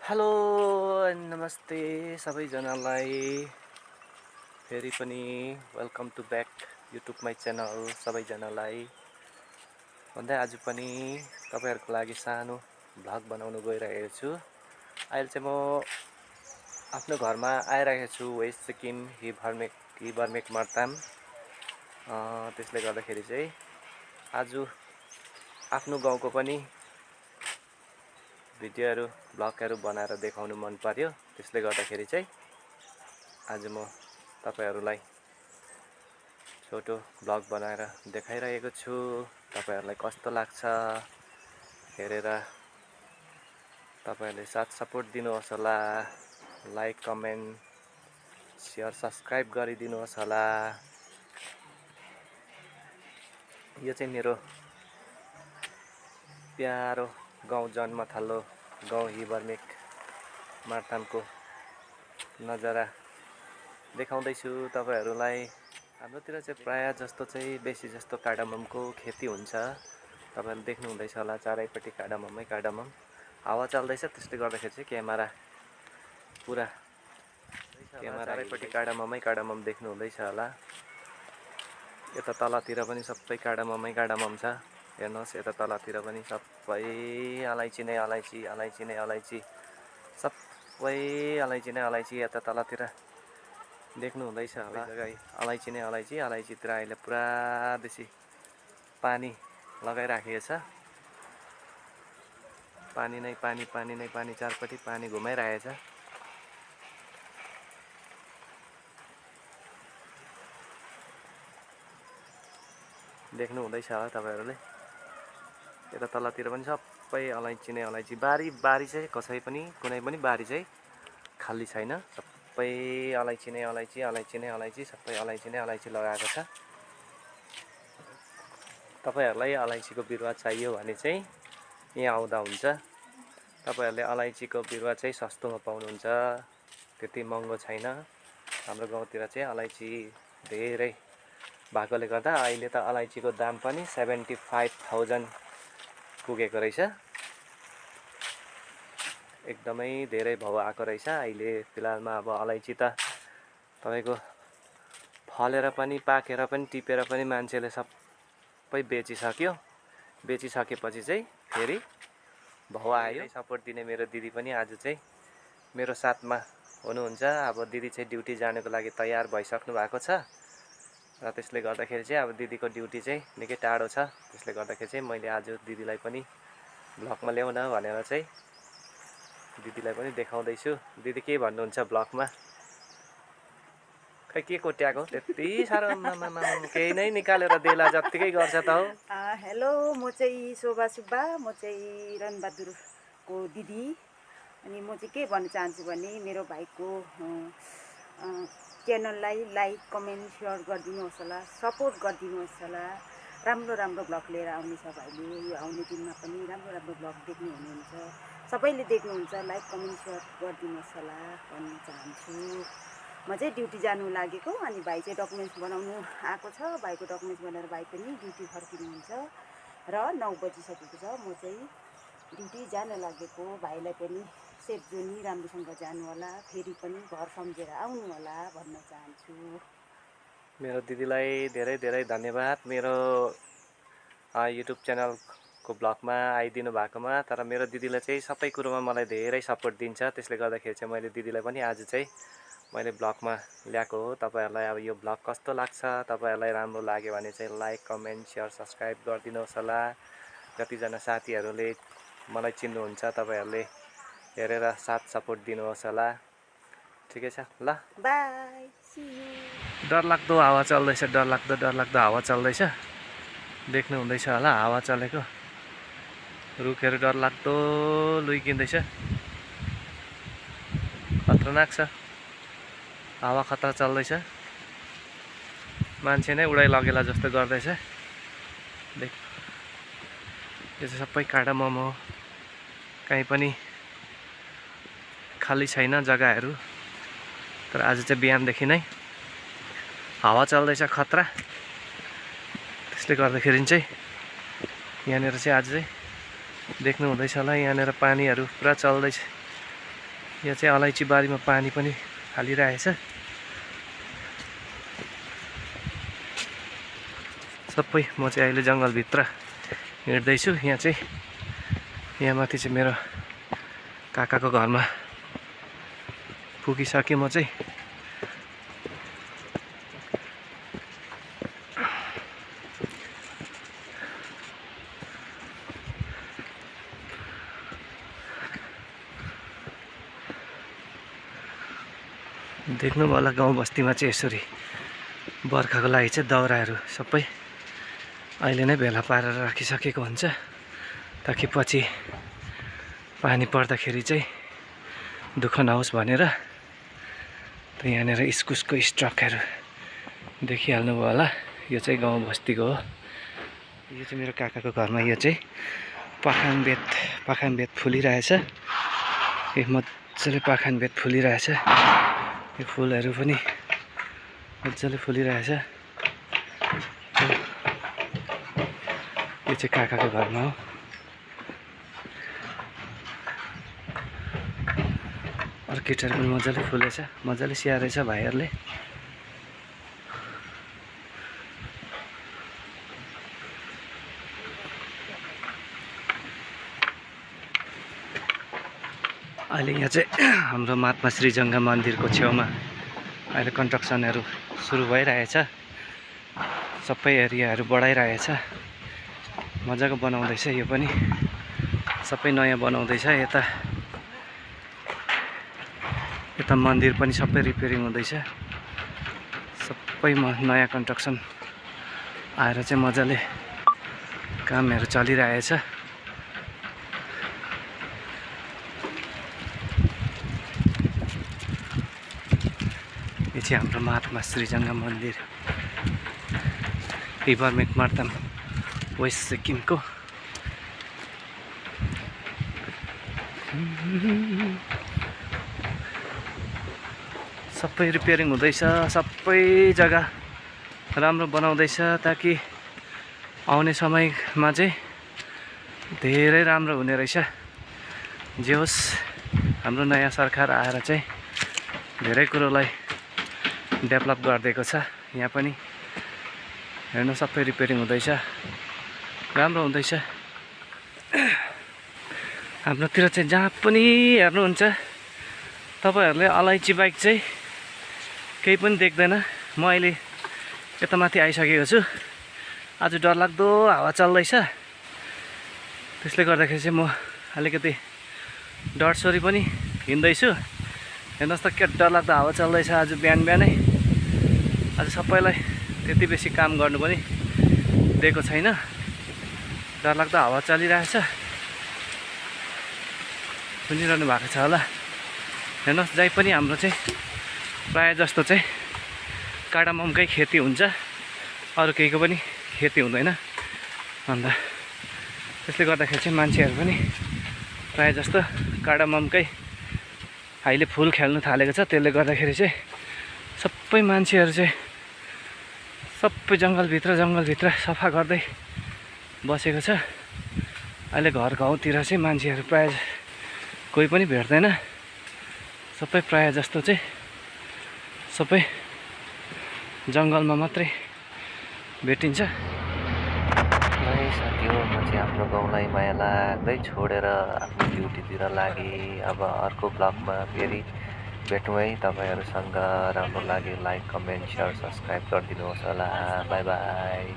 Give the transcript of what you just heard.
Hello नमस्ते सबैजनालाई फेरि पनि welcome to back YouTube my channel सबैजनालाई भन्दै आज पनि तपाईँहरूको लागि सानो भ्लग बनाउनु गइरहेको छु। अहिले चाहिँ म आफ्नो घरमा आइरहेको छु वेस्ट सिक्किम हिबर्मेक मार्ताम। त्यसले गर्दाखेरि चाहिँ आज आफ्नो गाउँको पनि भिडियोहरू भ्लगहरू बनाएर देखाउनु मन पर्यो। त्यसले गर्दाखेरि चाहिँ आज म तपाईहरूलाई छोटो भ्लग बनाएर देखाइरहेको छु। तपाईहरूलाई कस्तो लाग्छ हेरेर तपाईहरूले साथ सपोर्ट दिनुहोस् होला। लाइक कमेन्ट सेयर सब्सक्राइब गरिदिनुहोस् होला। यो चाहिँ मेरो प्यारो गाउँ जन्मथलो गाउँ हिबर्मेक मार्तामको नजारा देखाउँदैछु तपाईहरूलाई। हाम्रोतिर चाहिँ प्रायः जस्तो चाहिँ बेसी जस्तो कार्डाममको खेती हुन्छ। तपाईँहरूले देख्नुहुँदैछ होला चारैपट्टि कार्डाममै कार्डामम। हावा चल्दैछ त्यसले गर्दाखेरि चाहिँ क्यामेरा चारैपट्टि कार्डाममै कार्डामम देख्नुहुँदैछ होला। यता तलतिर पनि सबै कार्डाममै कार्डामम छ। हेर्नुहोस् यता तलतिर पनि सबै अलैँची नै अलैँची अलैँची नै अलैँची सबै अलैँची नै अलैँची। यता तलतिर देख्नुहुँदैछ होला अलैँची नै अलैँची। अलैँचीतिर अहिले पुरा बेसी पानी लगाइराखेको छ। पानी नै पानी पानी नै पानी चारपट्टि पानी घुमाइरहेछ। देख्नुहुँदैछ होला तपाईहरूले। यता तलतिर पनि सबै अलैँची नै अलैँची। बारी चाहिँ कसै पनि कुनै पनि बारी चाहिँ खाली छैन। सबै अलैँची नै अलैँची अलैँची नै अलैँची सबै अलैँची नै अलैँची लगाएको छ। तपाईहरूलाई अलैँचीको बिरुवा चाहियो भने चाहिँ यहाँ आउँदा हुन्छ। तपाईहरूले अलैँचीको बिरुवा चाहिँ सस्तोमा पाउनुहुन्छ, त्यति महँगो छैन। हाम्रो गाउँतिर चाहिँ अलैँची धेरै भएकोले गर्दा अहिले त अलैँचीको दाम पनि 75,000 पुगेको रहेछ। एकदमै धेरै भाउ आएको रहेछ अहिले फिलहालमा। अब अलैँची त तपाईँको फलेर पनि पाकेर पनि टिपेर पनि मान्छेले सबै बेचिसक्यो। बेचिसकेपछि चाहिँ फेरि भाउ आयो। सपोर्ट दिने मेरो दिदी पनि आज चाहिँ मेरो साथमा हुनुहुन्छ। अब दिदी चाहिँ ड्युटी जानको लागि तयार भइसक्नु भएको छ र त्यसले गर्दाखेरि चाहिँ अब दिदीको ड्युटी चाहिँ निकै टाढो छ। त्यसले गर्दाखेरि चाहिँ मैले आज दिदीलाई पनि भ्लगमा ल्याउन भनेर चाहिँ दिदीलाई पनि देखाउँदैछु। दिदी के भन्नुहुन्छ भ्लगमा? खै के कोट्याएको त्यति साह्रो केही नै निकालेर देला जत्तिकै गर्छ त हो। हेलो, म चाहिँ शोभा सुब्बा, म चाहिँ रणबहादुरको दिदी। अनि म चाहिँ के भन्न चाहन्छु भने मेरो भाइको च्यानललाई लाइक कमेन्ट सेयर गरिदिनुहोस् होला, सपोर्ट गरिदिनुहोस् होला। राम्रो राम्रो भ्लग लिएर आउनेछ भाइले। यो आउने दिनमा पनि राम्रो राम्रो भ्लग देख्नु हुनुहुन्छ। सबैले देख्नुहुन्छ, लाइक कमेन्ट सेयर गरिदिनुहोस् होला भन्न चाहन्छु। म चाहिँ ड्युटी जानु लागेको, अनि भाइ चाहिँ डकुमेन्ट्स बनाउनु आएको छ। भाइको डकुमेन्ट्स बनाएर भाइ पनि ड्युटी फर्किनुहुन्छ र 9 बजिसकेको छ। म चाहिँ ड्युटी जान लागेको। भाइलाई पनि सेफ जोनी राम्रोसँग जानु होला, फेरि पनि घर सम्झेर आउनु होला भन्न चाहन्छु। मेरो दिदीलाई धेरै धेरै धन्यवाद मेरो युट्युब च्यानलको भ्लगमा आइदिनु भएकोमा। तर मेरो दिदीले चाहिँ सबै कुरोमा मलाई धेरै सपोर्ट दिन्छ। त्यसले गर्दाखेरि चाहिँ मैले दिदीलाई पनि आज चाहिँ मैले भ्लगमा ल्याएको हो। तपाईँहरूलाई अब यो भ्लग कस्तो लाग्छ? तपाईँहरूलाई राम्रो लाग्यो भने चाहिँ लाइक कमेन्ट सेयर सब्सक्राइब गरिदिनुहोस् होला। जतिजना साथीहरूले मलाई चिन्नुहुन्छ तपाईँहरूले हेरेर साथ सपोर्ट दिनुहोस् होला। ठिकै छ ल, बाई, सी यू। डरलाग्दो हावा चल्दैछ, डरलाग्दो हावा चल्दैछ। देख्नुहुँदैछ होला हावा चलेको। रुखहरू डरलाग्दो लुइकिँदैछ। खतरनाक छ, हावा खतरा चल्दैछ। मान्छे नै उडाइ लगेला जस्तो गर्दैछ। देख, यो चाहिँ सबै कार्डामम हो। कहीँ पनि खाली छैन जग्गाहरू। तर आज चाहिँ बिहानदेखि नै हावा चल्दैछ खतरा। त्यसले गर्दाखेरि चाहिँ यहाँनिर चाहिँ आज चाहिँ देख्नुहुँदैछ होला, यहाँनिर पानीहरू पुरा चल्दैछ। यहाँ चाहिँ अलैँची बारीमा पानी पनि हालिरहेछ। सबै म चाहिँ अहिले जङ्गलभित्र हिँड्दैछु। यहाँ माथि चाहिँ मेरो काकाको घरमा पुगिसकेँ म चाहिँ। देख्नु होला गाउँ बस्तीमा चाहिँ यसरी बर्खाको लागि चाहिँ दाउराहरू सबै अहिले नै भेला पारेर राखिसकेको हुन्छ, ताकि पछि पानी पर्दाखेरि चाहिँ दुःख नहोस् भनेर। त यहाँनिर इस्कुसको स्टकहरू देखिहाल्नु भयो होला। यो चाहिँ गाउँ बस्तीको हो। यो चाहिँ मेरो काकाको घरमा यो चाहिँ पाखाङ बेत फुलिरहेछ। मजाले पाखाङ बेत फुलिरहेछ। यो फुलहरू पनि मजाले फुलिरहेछ। यो चाहिँ काकाको घरमा हो। अर्किडहरू पनि मजाले फुलेछ, मजाले स्याहारेछ भाइहरूले। अहिले यहाँ चाहिँ हाम्रो महात्मा श्रीजङ्गा मन्दिरको छेउमा अहिले कन्स्ट्रक्सनहरू सुरु भइरहेछ। सबै एरियाहरू बढाइरहेछ, मजाको बनाउँदैछ। यो पनि सबै नयाँ बनाउँदैछ। यता मन्दिर पनि सबै रिपेयरिङ हुँदैछ। सबै नयाँ कन्स्ट्रक्सन आएर चाहिँ मजाले कामहरू चलिरहेछ। यो चाहिँ हाम्रो महात्मा श्रीजङ्गा मन्दिर, इभरमेक मार्ताम वेस्ट सिक्किमको। सबै रिपेयरिङ हुँदैछ, सबै जग्गा राम्रो बनाउँदैछ, ताकि आउने समयमा चाहिँ धेरै राम्रो हुने रहेछ। जे होस्, हाम्रो नयाँ सरकार आएर चाहिँ धेरै कुरोलाई डेभलप गरिदिएको छ। यहाँ पनि हेर्नु सबै रिपेयरिङ हुँदैछ, राम्रो हुँदैछ। हाम्रोतिर चाहिँ जहाँ पनि हेर्नुहुन्छ तपाईँहरूले अलैँची बाइक चाहिँ केही पनि देख्दैन। म अहिले यता माथि आइसकेको छु। आज डरलाग्दो हावा चल्दैछ, त्यसले गर्दाखेरि चाहिँ म अलिकति डरसरी पनि हिँड्दैछु। हेर्नुहोस् त के डरलाग्दो हावा चल्दैछ आज बिहानै। आज सबैलाई त्यति बेसी काम गर्नु पनि दिएको छैन, डरलाग्दो हावा चलिरहेछ। सुनिरहनु भएको छ होला। हेर्नुहोस्, जहीँ पनि हाम्रो चाहिँ प्रायः जस्तो चाहिँ कार्डाममकै खेती हुन्छ, अरू केहीको पनि खेती हुँदैन। अन्त त्यसले गर्दाखेरि चाहिँ मान्छेहरू पनि प्रायः जस्तो कार्डाममकै अहिले फुल खेल्नु थालेको छ। त्यसले गर्दाखेरि चाहिँ सबै मान्छेहरू चाहिँ सबै जङ्गलभित्र सफा गर्दै बसेको छ। अहिले घर गाउँतिर चाहिँ मान्छेहरू प्रायः कोही पनि भेट्दैन। सबै प्रायः जस्तो चाहिँ सबै जङ्गलमा मात्रै भेटिन्छ। साथी हो, म चाहिँ आफ्नो गाउँलाई माया लाग्दै छोडेर आफ्नो ड्युटीतिर लागेँ। अब अर्को ब्लगमा फेरि भेटौँ है तपाईँहरूसँग। राम्रो लाग्यो लाइक, कमेन्ट, सेयर, सब्सक्राइब गरिदिनुहोस् होला। By by.